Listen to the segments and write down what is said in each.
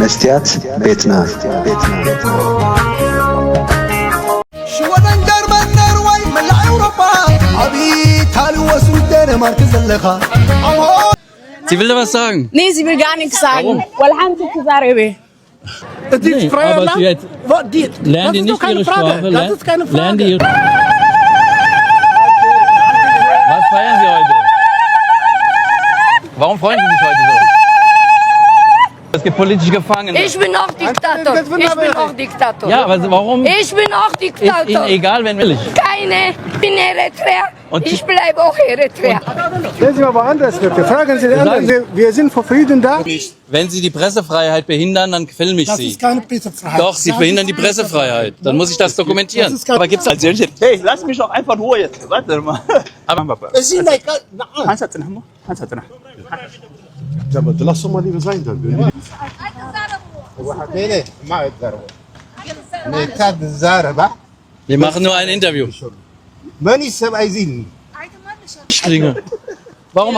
መስትያት ቤትና። ሽወደን፣ ጀርመን፣ ኖርወይ፣ መላእ ኤውሮጳ፣ ኣብ ኢታሊ ወስዊስ፣ ደንማርክ ዘለኻ። Sie will da was sagen. Nee, sie will gar nichts sagen. Warum? Weil Hans ist Zarebe. Es ist Nee, frei, aber ne? sie hat- Wa- die- Lernen Das die ist doch nicht keine ihre Frage. Sprache? Das Ler- ist keine Lernen die Frage. ihre Was feiern Sie heute? Warum freuen Sie sich heute so? Es gibt politische Gefangene. Ich bin auch Diktator. Ich bin auch Diktator. Ja, aber warum Ich bin auch ist Ihnen Diktator. Egal, wenn will ich. Keine. Ich bin Eritrea. Und- Ich bleibe auch Eritrea. Gehen Sie mal woanders, bitte. Fragen Sie die anderen. Wir, wir sind für Frieden da. Wenn Sie die Pressefreiheit behindern, dann filme ich Das Sie. Ist keine Pressefreiheit. Doch, Sie Das behindern ist die Pressefreiheit. Dann muss ich das dokumentieren. Das ist keine Aber gibt's als solche. Hey, lass mich doch einfach in Ruhe jetzt. Warte mal. Aber Es ist egal. Nein. Kannst du noch? Kannst du noch? Ja, aber lass doch mal lieber sein dann. Wenn die وحكينا ما يتضربوا. نكاد الزاربة. Wir machen nur ein Interview. ماني السبع يزيد. Flüchtlinge. Warum,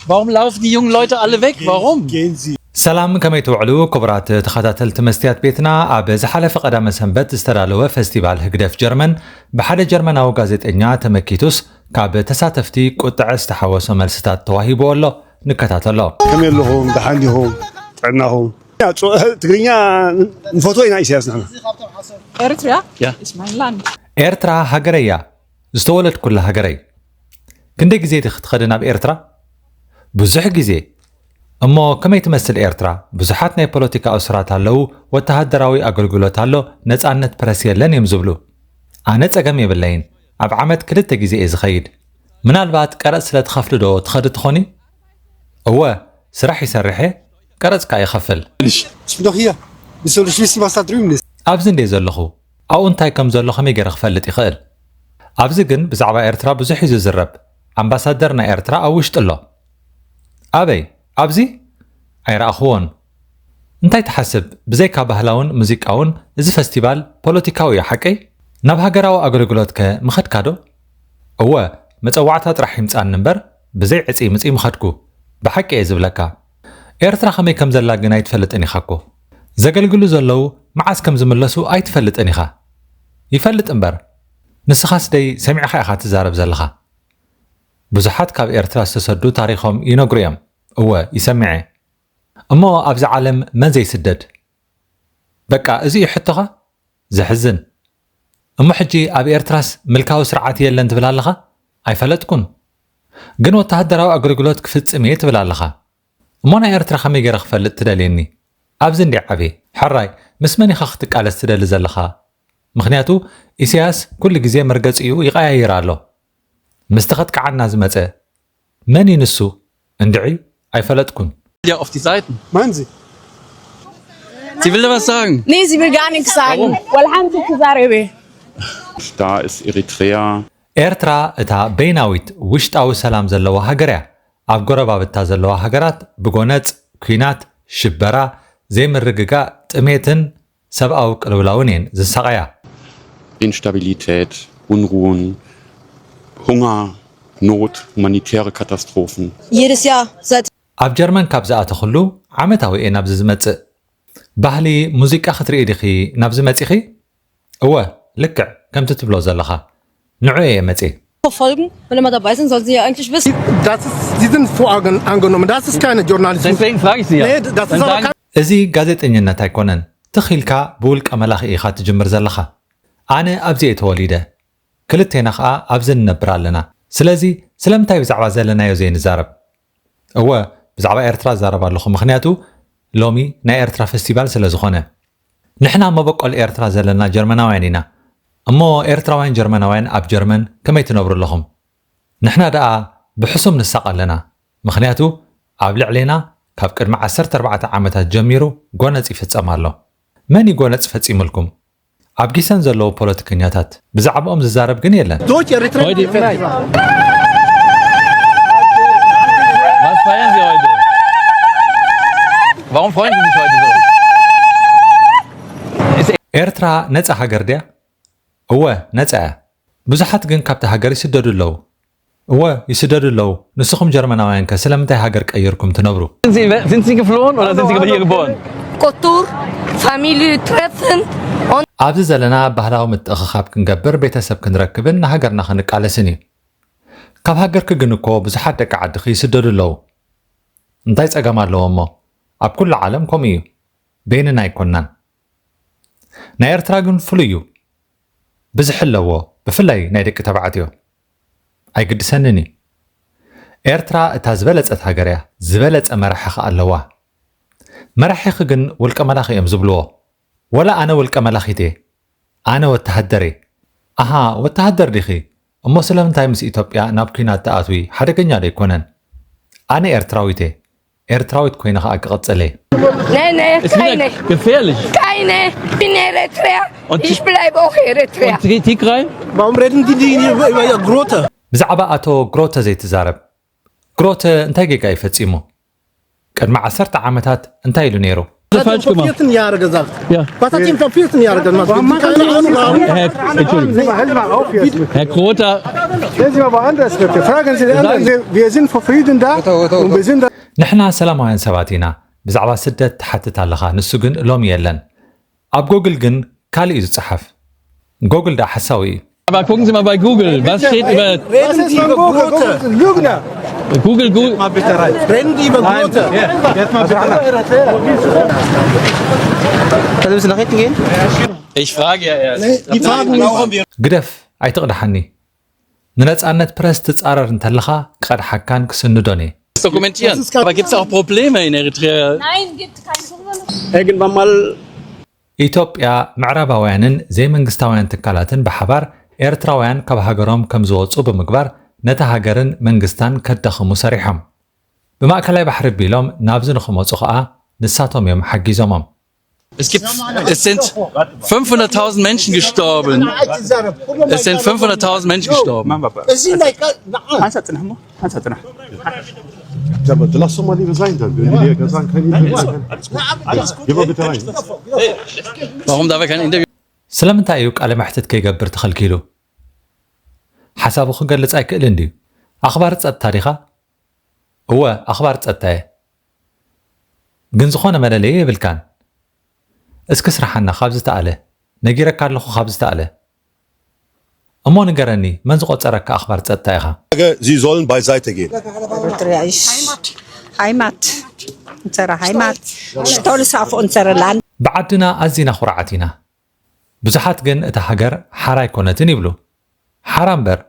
warum laufen die jungen Leute alle weg? Warum? Gehen Sie. ሰላም፣ ከመይ ትውዕሉ ክቡራት ተኸታተልቲ መስትያት ቤትና? ኣብ ዝሓለፈ ቀዳመ ሰንበት ዝተዳለወ ፈስቲቫል ህግደፍ ጀርመን ብሓደ ጀርመናዊ ጋዜጠኛ ተመኪቱስ ካብ ተሳተፍቲ ቁጥዐ ዝተሓወሶ መልስታት ተዋሂብዎ ኣሎ። ንከታተሎ። ከመይ ኣለኹም? ደሓን ዲኹም? ጥዕናኹም? ያ፣ ጾ-፣ ትግርኛ ንፈትዎ ኢና ኢሳያስ ንሕና። Eritrea Ja. ist mein Land. ኤርትራ ሃገረይ እያ፣ ዝተወለድኩላ ሃገረይ። ክንደይ ግዜ ዲኺ ትኸዲ ናብ ኤርትራ? ብዙሕ ግዜ። እሞ ከመይ ትመስል ኤርትራ? ብዙሓት ናይ ፖለቲካ እሱራት ኣለዉ፣ ወተሃደራዊ ኣገልግሎት ኣሎ፣ ነጻነት ፕረስ የለን እዮም ዝብሉ። ኣነ ጸገም የብለይን፣ ኣብ ዓመት ክልተ ግዜ እየ ዝኸይድ። ምናልባት ቀረጽ ስለ ትኸፍሊ ዶ ትኸዲ ትኾኒ? እወ፣ ስራሕ ይሰርሕ እየ፣ ቀረጽ ከኣ ይኸፍል። Ich bin doch hier. Wieso schließen was da drüben ist? ኣብዚ እንደ ዘለኹ ኣብኡ እንታይ ከም ዘሎ ከመይ ገይረ ክፈልጥ ይኽእል? ኣብዚ ግን ብዛዕባ ኤርትራ ብዙሕ እዩ ዝዝረብ። ኣምባሳደር ናይ ኤርትራ ኣብ ውሽጢ ኣሎ። ኣበይ? ኣብዚ? ኣይረኣኽዎን። እንታይ ትሓስብ? ብዘይካ ባህላውን ሙዚቃውን እዚ ፈስቲቫል ፖለቲካዊ እዩ፣ ሓቀይ? ናብ ሃገራዊ ኣገልግሎትከ ምኸድካ ዶ? እወ፣ መጸዋዕታ ጥራሕ ይምጻኒ እምበር ብዘይ ዕጽይ ምጽይ ምኸድኩ። ብሓቂ እየ ዝብለካ። ኤርትራ ከመይ ከም ዘላ ግን ኣይትፈልጥን ኢኻ እኮ። ዘገልግሉ ዘለዉ መዓስ ከም ዝምለሱ ኣይትፈልጥን ኢኻ። ይፈልጥ እምበር፣ ንስኻስ ደይ ሰሚዕኻ ኢኻ ትዛረብ ዘለኻ። ብዙሓት ካብ ኤርትራ ዝተሰዱ ታሪኾም ይነግሩ እዮም። እወ፣ ይሰምዕ እየ። እሞ ኣብዚ ዓለም መን ዘይስደድ? በቃ እዚ እዩ ሕቶኻ? ዘሕዝን። እሞ ሕጂ ኣብ ኤርትራስ ምልካዊ ስርዓት የለን ትብል ኣለኻ? ኣይፈለጥኩን። ግን ወተሃደራዊ ኣገልግሎት ክፍጽም እየ ትብል ኣለኻ። እሞ ናይ ኤርትራ ከመይ ገይረ ክፈልጥ ትደልየኒ? ኣብዚ እንድየ ዓብየ። ሕራይ፣ ምስ መን ኢኻ ክትቃለስ ትደሊ ዘለኻ? ምኽንያቱ ኢሳያስ ኩሉ ግዜ መርገጺኡ ይቐያይር ኣሎ። ምስቲ ከጥቅዓና ዝመጸ መን እዩ ንሱ? እንድዒ ኣይፈለጥኩን። Ja, auf die Seiten. Meinen Sie? Sie will da was sagen. Nee, sie will gar nichts sagen. Warum? Weil Hans ist Zarebe. Da ist Eritrea. ኤርትራ እታ በይናዊት ውሽጣዊ ሰላም ዘለዋ ሃገር እያ። ኣብ ጎረባብታ ዘለዋ ሃገራት ብጎነጽ፣ ኲናት፣ ሽበራ፣ ዘይምርግጋእ፣ ጥሜትን ሰብኣዊ ቅልውላውን እየን ዝሳቐያ። Instabilität, Unruhen, Hunger, Not, humanitäre Katastrophen. Jedes Jahr seit ኣብ ጀርመን ካብ ዝኣተኹሉ ዓመታዊ እየ ናብዚ ዝመጽእ። ባህሊ፣ ሙዚቃ ክትርኢ ዲኺ ናብዚ መጺኺ? እወ፣ ልክዕ ከምቲ ትብሎ ዘለኻ። ንዑ እየ መጺእ። Verfolgen, wenn immer dabei sind, sollen sie ja eigentlich wissen. Das ist, Sie sind vorgenommen. Das ist keine Journalismus. Deswegen frage ich Sie ja. Nee, das ist Dann aber sagen kein እዚ ጋዜጠኝነት ኣይኮነን። ትኽ ኢልካ ብውልቀ መላኺ ኢኻ ትጅምር ዘለኻ። ኣነ ኣብዚ እየ ተወሊደ። ክልቴና ኸኣ ኣብዚ ንነብር ኣለና። ስለዚ ስለምንታይ ብዛዕባ ዘለናዮ ዘይንዛረብ? እወ፣ ብዛዕባ ኤርትራ እዛረብ ኣለኹ፣ ምኽንያቱ ሎሚ ናይ ኤርትራ ፈስቲቫል ስለ ዝኾነ። ንሕና መበቆል ኤርትራ ዘለና ጀርመናውያን ኢና። እሞ ኤርትራውያን ጀርመናውያን ኣብ ጀርመን ከመይ ትነብሩ ኣለኹም? ንሕና ደኣ ብሕሱም ንሳቐ ኣለና፣ ምኽንያቱ ኣብ ልዕሌና ካብ ቅድሚ ዓሰርተ ኣርባዕተ ዓመታት ጀሚሩ ጎነጽ ይፍጸም ኣሎ። መን እዩ ጎነጽ ፈጺሙልኩም? ኣብ ጊሰን ዘለዉ ፖለቲከኛታት ብዛዕባኦም ዝዛረብ ግን የለን። Deutsch Eritrea. Heute. Was feiern Sie heute? Warum freuen Sie sich heute so? ኤርትራ ነጻ ሃገር ድያ? እወ፣ ነጻ እያ። ብዙሓት ግን ካብቲ ሃገር ይስደዱ ኣለዉ። እወ፣ ይስደዱ ኣለዉ። ንስኹም ጀርመናውያንከ ስለምንታይ ሃገር ቀይርኩም ትነብሩ? Sind Sie, sind Sie geflohen oder sind Sie hier geboren? Kultur, Familie treffen. ኣብዚ ዘለና ባህላዊ ምትእኽኻብ ክንገብር፣ ቤተሰብ ክንረክብን ንሃገርና ክንቃለስን እዩ። ካብ ሃገርኪ ግን እኮ ብዙሓት ደቂ ዓድኺ ይስደዱ ኣለዉ። እንታይ ጸገም ኣለዎ እሞ? ኣብ ኩሉ ዓለም ከምኡ እዩ። በይንና ኣይኮንናን። ናይ ኤርትራ ግን ፍሉይ እዩ። ብዝሒ ኣለዎ፣ ብፍላይ ናይ ደቂ ተባዕትዮ። ኣይግድሰንን እዩ። ኤርትራ እታ ዝበለጸት ሃገር እያ፣ ዝበለጸ መራሒ ኸኣ ኣለዋ። መራሒኺ ግን ውልቀ መላኺ እዮም ዝብልዎ። ወላ ኣነ ውልቀ መላኺት እየ። ኣነ ወተሃደር እየ። ኣሃ፣ ወተሃደር ዲኺ? እሞ ስለምንታይ ምስ ኢትዮጵያ ናብ ኲናት ትኣትዊ? ሓደገኛ ዶ ኣይኮነን? ኣነ ኤርትራዊት እየ። ኤርትራዊት ኮይነ ኸኣ ክቕጽል እየ። Nein, nein, Es ist keine. wieder gefährlich. Keine. Ich bin Eritrea. Und Ich bleibe auch Eritrea. Und Ti- Tigray? Warum reden die, die über, über Grote? ብዛዕባ ኣቶ ግሮተ ዘይትዛረብ? ግሮተ እንታይ ጌጋ እዩ ፈጺሙ? ቅድሚ ዓሰርተ ዓመታት እንታይ ኢሉ ነይሩ? Was hat er falsch Vor gemacht? vierzehn Jahren gesagt. Ja. Was hat er vor vierzehn Jahren gemacht? Keine Ahnung, warum. Herr, Entschuldigung. Mal auf jetzt. Herr Grote, Jetzt sind wir aber anders, bitte. Fragen Sie die anderen. Wir, wir sind für Frieden da und wir sind da. ንሕና ሰላማውያን ሰባት ኢና። ብዛዕባ ስደት ትሓትት ኣለኻ፣ ንሱ ግን ሎሚ የለን። ኣብ ጎግል ግን ካልእ እዩ ዝጸሓፍ። ጎግል ደኣ ሓሳዊ እዩ። Aber gucken Sie mal bei Google, was steht über Reden Sie über Grote. Lügner. Google, Google. Reden Sie über Grote. Kannst du ein bisschen nach hinten gehen? Ich frage ja erst. Die fragen mich. ግደፍ፣ ኣይትቕድሓኒ። ንነጻነት ፕረስ ትጻረር እንተለኻ ክቐድሓካን ክስንዶን እየ። Dokumentieren. Aber gibt es auch Probleme in Eritrea? Nein, gibt keine Probleme. Irgendwann mal ኢትዮጵያ፣ ምዕራባውያንን ዘይመንግስታውያን ትካላትን ብሓባር ኤርትራውያን ካብ ሃገሮም ከም ዝወጹ ብምግባር ነታ ሃገርን መንግስታን ከዳኽሙ ሰሪሖም። ብማእከላይ ባሕሪ ቢሎም ናብዚ ንኽመጹ ኸኣ ንሳቶም እዮም ሓጊዞሞም። Es gibt, es sind fünfhunderttausend Menschen gestorben. Es sind fünfhunderttausend Menschen gestorben. ሓንሳ ጽንሕ እሞ ሓንሳ ጽንሕ Ja, aber lass doch mal lieber sein, dann. Wenn die dir sagen, kein Interview. Geh mal bitte rein. Warum darf er kein Interview? ስለምንታይ እዩ ቃለ መሕትት ከይገብር ተኸልኪሉ? ሓሳቡ ክገልጽ ኣይክእልን ድዩ? ኣኽባሪ ጸጥታ ዲኻ? እወ፣ ኣኽባሪ ጸጥታ እየ። ግን ዝኾነ መለለዪ የብልካን። እስኪ ስርሓና ካብ ዝተኣለ። ነጊረካ ኣለኹ ካብ ዝተኣለ። እሞ ንገረኒ፣ መን ዝቖጸረካ ኣኽባሪ ጸጥታ ኢኻ? Sie sollen beiseite gehen. Eritrea ist Heimat. Unsere Heimat. Stolz auf unser Land. ብዓድና ኣዚና ኩርዓት ኢና። ብዙሓት ግን እታ ሃገር ሓራ ኣይኮነትን ይብሉ። ሓራ እምበር፣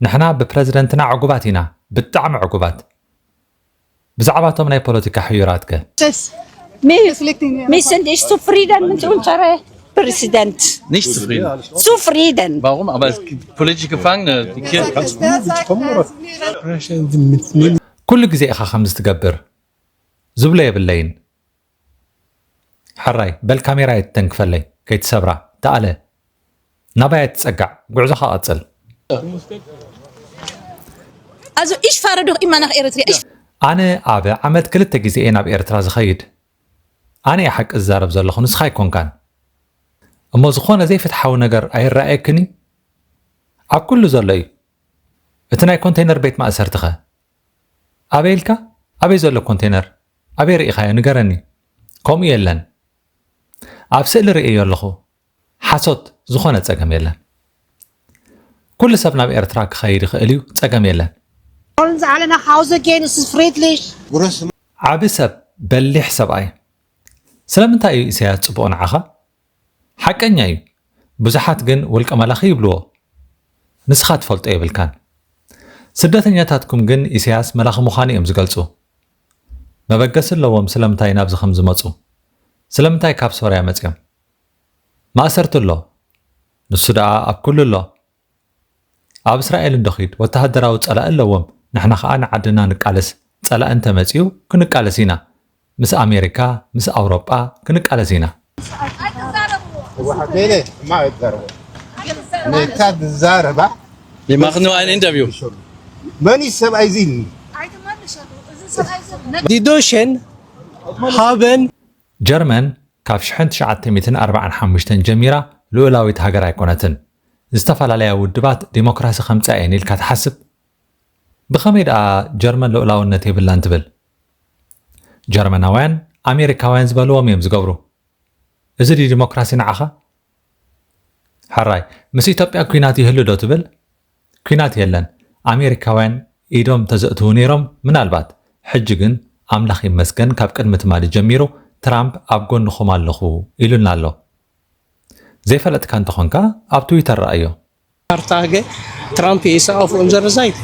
ንሕና ብፕረዚደንትና ዕጉባት ኢና፣ ብጣዕሚ ዕጉባት። ብዛዕባቶም ናይ ፖለቲካ ሕዩራትከ? Wir, wir sind nicht zufrieden mit unserem Präsident. Nicht zufrieden. Zufrieden. Warum? Aber es gibt politische Gefangene. Die Kirche. ኩሉ ግዜ ኢኻ ከምዚ ትገብር? ዝብሎ የብለይን። ሕራይ በል ካሜራ ኣይትተንክፈለይ፣ ከይትሰብራ። ተኣለ፣ ናባይ ኣይትጸጋዕ፣ ጉዕዞኻ ቀጽል። Also ich fahre doch immer nach Eritrea. Ich ኣነ ኣብ ዓመት ክልተ ግዜ እየ ናብ ኤርትራ ዝኸይድ። ኣነ እየ ሓቂ ዝዛረብ ዘለኹ፣ ንስኻ ኣይኮንካን። እሞ ዝኾነ ዘይፍትሓዊ ነገር ኣይረኣየክን እዩ? ኣብ ኩሉ ዘሎ እዩ። እቲ ናይ ኮንቴነር ቤት ማእሰርትኸ? ኣበይ ኢልካ? ኣበይ ዘሎ ኮንቴነር? ኣበይ ርኢኻዮ? ንገረኒ። ከምኡ የለን። ኣብ ስእሊ ርእየዮ ኣለኹ። ሓሶት፣ ዝኾነ ጸገም የለን። ኩሉ ሰብ ናብ ኤርትራ ክኸይድ ይኽእል እዩ፣ ጸገም የለን። Wollen Sie alle nach Hause gehen? Es ist friedlich. ዓቢ ሰብ፣ በሊሕ ሰብኣይ። ስለምንታይ እዩ ኢሳያስ ጽቡቕ ንዓኻ? ሓቀኛ እዩ። ብዙሓት ግን ውልቀ መላኺ ይብልዎ። ንስኻ ትፈልጦ የብልካን። ስደተኛታትኩም ግን ኢሳያስ መላኺ ምዃኑ እዮም ዝገልጹ። መበገሲ ኣለዎም ስለምንታይ ናብዚ ከም ዝመጹ። ስለምንታይ ካብ ሶርያ መጽዮም? ማእሰርቲ ኣሎ። ንሱ ደኣ ኣብ ኩሉ ኣሎ። ኣብ እስራኤል እንዶ ኺድ፣ ወተሃደራዊ ጸላኢ ኣለዎም። ንሕና ኸኣ ንዓድና ንቃለስ። ጸላኢ እንተ መጺኡ ክንቃለስ ኢና። ምስ ኣሜሪካ፣ ምስ ኣውሮጳ ክንቃለስ ኢና። Wir machen nur ein Interview. መን እዩ ሰብኣይ እዚ? Die Deutschen haben ጀርመን ካብ ሽሕን ትሽዓተ ሚእትን ኣርባዓን ሓሙሽተን ጀሚራ ልኡላዊት ሃገር ኣይኮነትን። ዝተፈላለያ ውድባት ዲሞክራሲ ከምጽኣ እየን ኢልካ ትሓስብ? ብኸመይ ደኣ ጀርመን ልኡላውነት የብላን ትብል? ጀርመናውያን ኣሜሪካውያን ዝበልዎም እዮም ዝገብሩ። እዚ ድዩ ዲሞክራሲ ንዓኻ? ሕራይ፣ ምስ ኢትዮጵያ ኲናት ይህሉ ዶ ትብል? ኲናት የለን። ኣሜሪካውያን ኢዶም ተዘእትዉ ነይሮም ምናልባት። ሕጂ ግን ኣምላኽ ይመስገን ካብ ቅድሚ ትማሊ ጀሚሩ ትራምፕ ኣብ ጎንኹም ኣለኹ ኢሉና ኣሎ። ዘይፈለጥካ እንተኾንካ ኣብ ትዊተር ረኣዮ። Paar dagen Trump is auf unserer Seite.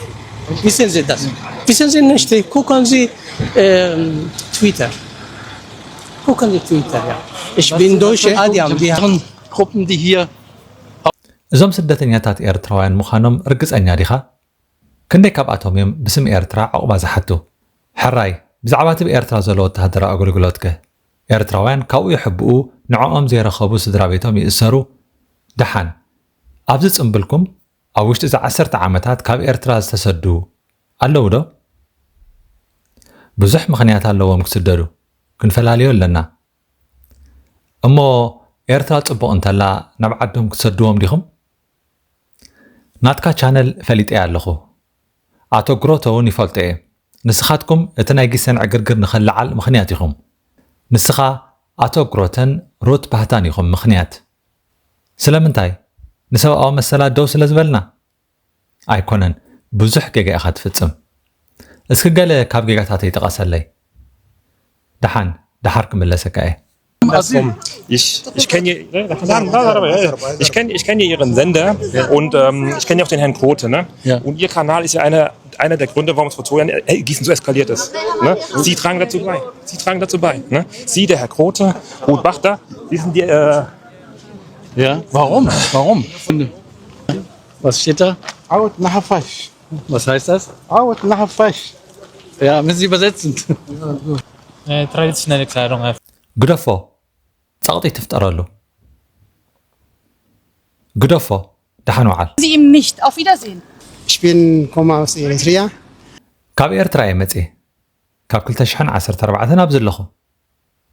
Wissen Sie das? Wissen Sie nicht? Gucken Sie ähm, Twitter. Gucken Sie Twitter, ja. Ich bin Deutsche Adiam. Die haben Gruppen, die hier እዞም ስደተኛታት ኤርትራውያን ምዃኖም ርግጸኛ ዲኻ? ክንደይ ካብኣቶም እዮም ብስም ኤርትራ ዕቑባ ዝሓቱ? ሕራይ፣ ብዛዕባ እቲ ብኤርትራ ዘሎ ወተሃደራዊ ኣገልግሎትከ? ኤርትራውያን ካብኡ ይሕብኡ፣ ንዕኦም ዘይረኸቡ ስድራ ቤቶም ይእሰሩ። ደሓን፣ ኣብዚ ጽምብልኩም ኣብ ውሽጢ እዚ ዓሰርተ ዓመታት ካብ ኤርትራ ዝተሰዱ ኣለዉ ዶ? ብዙሕ ምኽንያት ኣለዎም ክስደዱ፣ ክንፈላልዮ ኣለና። እሞ ኤርትራ ጽቡቕ እንተላ ናብ ዓዶም ክትሰድዎም ዲኹም? ናትካ ቻነል ፈሊጠያ ኣለኹ። ኣቶ ግሮቶ እውን ይፈልጦ እየ። ንስኻትኩም እቲ ናይ ጊሰን ዕግርግር ንኸለዓል ምኽንያት ኢኹም። ንስኻ ኣቶ ግሮተን ሩት ባህታን ኢኹም ምኽንያት። ስለምንታይ? ንሰብኣዊ መሰላት ደው ስለ ዝበልና? ኣይኮነን፣ ብዙሕ ጌጋ ኢኻ ትፍጽም። እስኪ ገለ ካብ ጌጋታተይ ጥቀሰለይ። ደሓን፣ ደሓር ክምለሰካ እየ። Asyl. Ich, ich kenne hier, ich kenne, ich kenne Ihren Sender und ähm, ich kenne auch den Herrn Grote, ne? Ja. Und Ihr Kanal ist ja einer, einer der Gründe, warum es vor zwei Jahren äh, gießen so eskaliert ist. Ne? Sie tragen dazu bei. Sie tragen dazu bei. Ne? Sie, der Herr Grote, Ruth Bachter, Sie sind die. Äh, Ja, warum? Warum? Was steht da? عاود نحفش. Was heißt das? عاود نحفش. Ja, müssen Sie übersetzen. ናይ ትራዲሽናል ክሳዶም ግደፎ፣ ጸቕጢ ትፍጠረሉ። ግደፎ፣ ደሓን ወዓል። Sie ihm nicht. Auf Wiedersehen. Ich bin komme aus Eritrea. ካብ ኤርትራ እየ መጽእ። ካብ ክልተ ሽሕን ዓሰርተ ኣርባዕተን ኣብዚ ኣለኹ።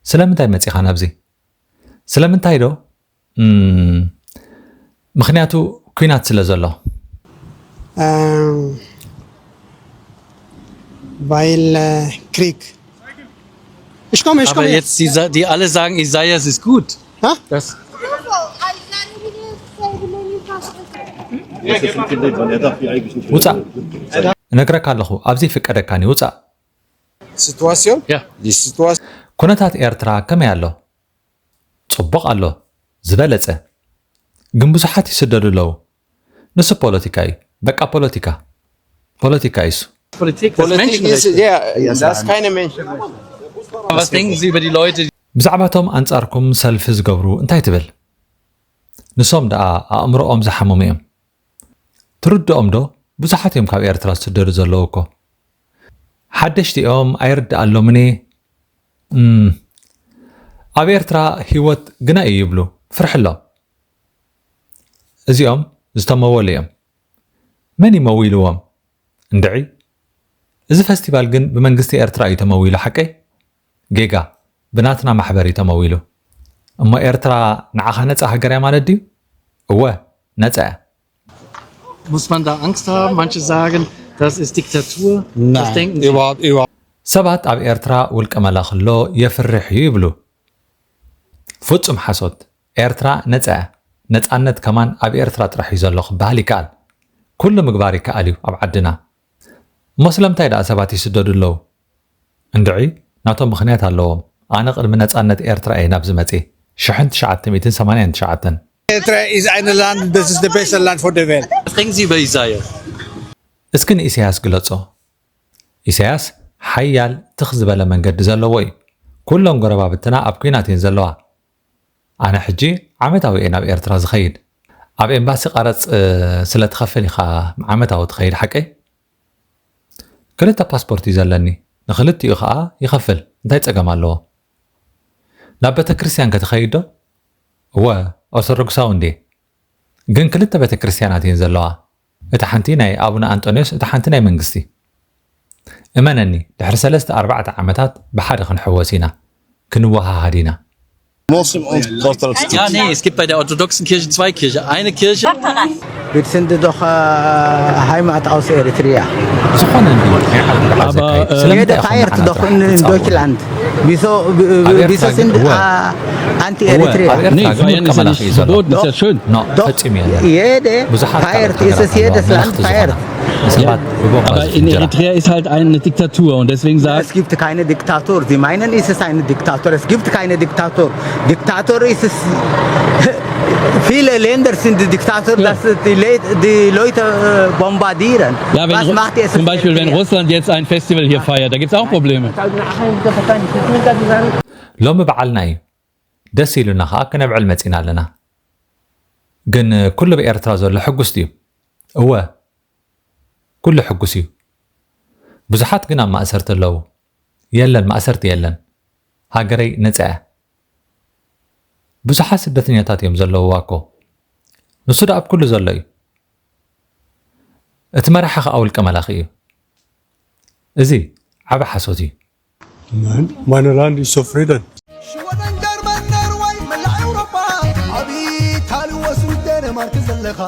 ስለምንታይ መጺኻ ናብዚ? ስለምንታይ ዶ? እም፣ ምኽንያቱ ኲናት ስለ ዘሎ። Ähm, weil äh, Krieg. Ich komme, ich Aber komme. jetzt, die, sa- die alle sagen, Isaias ist gut. Ha? Das, ውጻእ፣ እነግረካ ኣለኹ፣ ኣብዚ ፍቀደካኒ ውጻእ። Situation. Ja. Die Situation. ኩነታት ኤርትራ ከመይ ኣሎ? ጽቡቕ ኣሎ፣ ዝበለጸ። ግን ብዙሓት ይስደዱ ኣለዉ። ንሱ ፖለቲካ እዩ። በቃ ፖለቲካ። ፖለቲካ እዩ እሱ። Politik, das Politik ist, Menschenrecht. Ja, das ist keine Menschenrechte. Was denken Sie über die Leute, ብዛዕባቶም ኣንጻርኩም ሰልፊ ዝገብሩ እንታይ ትብል? ንሶም ደኣ ኣእምሮኦም ዝሓመሙ እዮም። ትርድኦም ዶ? ብዙሓት እዮም ካብ ኤርትራ ዝስደዱ ዘለዉ እኮ። ሓደሽቲ እዮም ኣይርድኣሎምን እየ። እም፣ ኣብ ኤርትራ ህይወት ግና እዩ ይብሉ። ፍርሕሎም። እዚኦም ዝተመወሉ እዮም። መን እዩ መዊልዎም? እንድዒ። እዚ ፈስቲቫል ግን ብመንግስቲ ኤርትራ እዩ ተመዊሉ ሓቀይ? ጌጋ። ብናትና ማሕበር እዩ ተመዊሉ። እሞ ኤርትራ ንዓኻ ነጻ ሃገር እያ ማለት ድዩ? እወ፣ ነጻ እያ። Muss man da Angst haben? Manche sagen, das ist Diktatur. Was Nein, denken Sie? Überhaupt, überhaupt. ሰባት ኣብ ኤርትራ ውልቀ መላኺ ኣሎ የፍርሕ እዩ ይብሉ። ፍጹም ሓሶት። ኤርትራ ነጻ እያ። ነጻነት ከማን ኣብ ኤርትራ ጥራሕ እዩ ዘሎ ክበሃል ይከኣል። ኩሉ ምግባር ይከኣል እዩ ኣብ ዓድና። እሞ ስለምንታይ ደኣ ሰባት ይስደዱ ኣለዉ? እንድዒ ናቶም ምኽንያት ኣለዎም። ኣነ ቅድሚ ነጻነት ኤርትራ እየ ናብዚ መጺእ። ሽሕን ትሽዓተ ሚእትን ሰማንያን ትሽዓተን። Eritrea is ein Land, das ist the best land for the world. Was denken Sie über Isaias? እስኪ ንኢሳያስ ግለጾ። ኢሳያስ ሓያል ትኽ ዝበለ መንገዲ ዘለዎ እዩ። ኩሎም ጎረባብትና ኣብ ኲናት እየን ዘለዋ። ኣነ ሕጂ ዓመታዊ እየ ናብ ኤርትራ ዝኸይድ። ኣብ ኤምባሲ ቀረጽ ስለ ትኸፍል ኢኻ ዓመታዊ ትኸይድ ሓቀይ? ክልተ ፓስፖርት እዩ ዘለኒ። ንኽልቲኡ ኸኣ ይኸፍል። እንታይ ጸገም ኣለዎ? ናብ ቤተ ክርስቲያን ከ ትኸይድ ዶ? እወ፣ ኦርቶዶክሳዊ እንድየ። ግን ክልተ ቤተ ክርስቲያናት እየን ዘለዋ። እታ ሓንቲ ናይ ኣቡነ ኣንጦንዮስ፣ እታ ሓንቲ ናይ መንግስቲ። እመነኒ፣ ድሕሪ ሰለስተ ኣርባዕተ ዓመታት ብሓደ ክንሕወስ ኢና፣ ክንወሃሃድ ኢና። Muslim und Orthodox. Ja, nee, es gibt bei der orthodoxen Kirche zwei Kirchen. Eine Kirche. Wir sind doch äh, Heimat aus Eritrea. ዝኾነ እንዲ ናይ ዓዲ ብሓዘካ Aber, እዩ። äh, ስለምንታይ Jede ኢኹም feiert ንዓና doch ጥራሕ in, in ትጻወቱ? Deutschland. Wieso, äh, wieso sind äh, Anti-Eritrea? Nee, feiern ist ja nicht verboten, ist ja schön. Doch, jede feiert, ist es jedes Land feiert. Aber in Eritrea ist halt eine Diktatur und deswegen sagt. Es gibt keine Diktatur. Sie meinen, ist es eine Diktatur? Es gibt keine Diktatur. Diktatur ist es. Viele Länder sind Diktatur, dass die, Le die Leute äh, bombardieren. Ja, wenn, zum Beispiel, wenn Russland jetzt ein Festival hier feiert, da gibt es auch Probleme. ሎሚ በዓልና እዩ። ደስ ኢሉና ከዓ ክነብዕል መፂና ኣለና። ግን ኩሉ ብኤርትራ ዘሎ ሕጉስ ድዩ? እወ፣ ኩሉ ሕጉስ እዩ። ብዙሓት ግን ኣብ ማእሰርቲ ኣለዉ። የለን፣ ማእሰርቲ የለን። ሃገረይ ነፃ እያ። ብዙሓት ስደተኛታት እዮም ዘለውዋ እኮ። ንሱ ደኣ ኣብ ኩሉ ዘሎ እዩ። እቲ መራሒ ከዓ ውልቀ መላኺ እዩ። እዚ ዓቢ ሓሶት እዩ። Meine Land ist zufrieden. ሽወደን ጀርመን ኖርወይ መላእ ኤውሮጳ ኣብ ኢታሊ ወስዊስ ደንማርክ ዘለኻ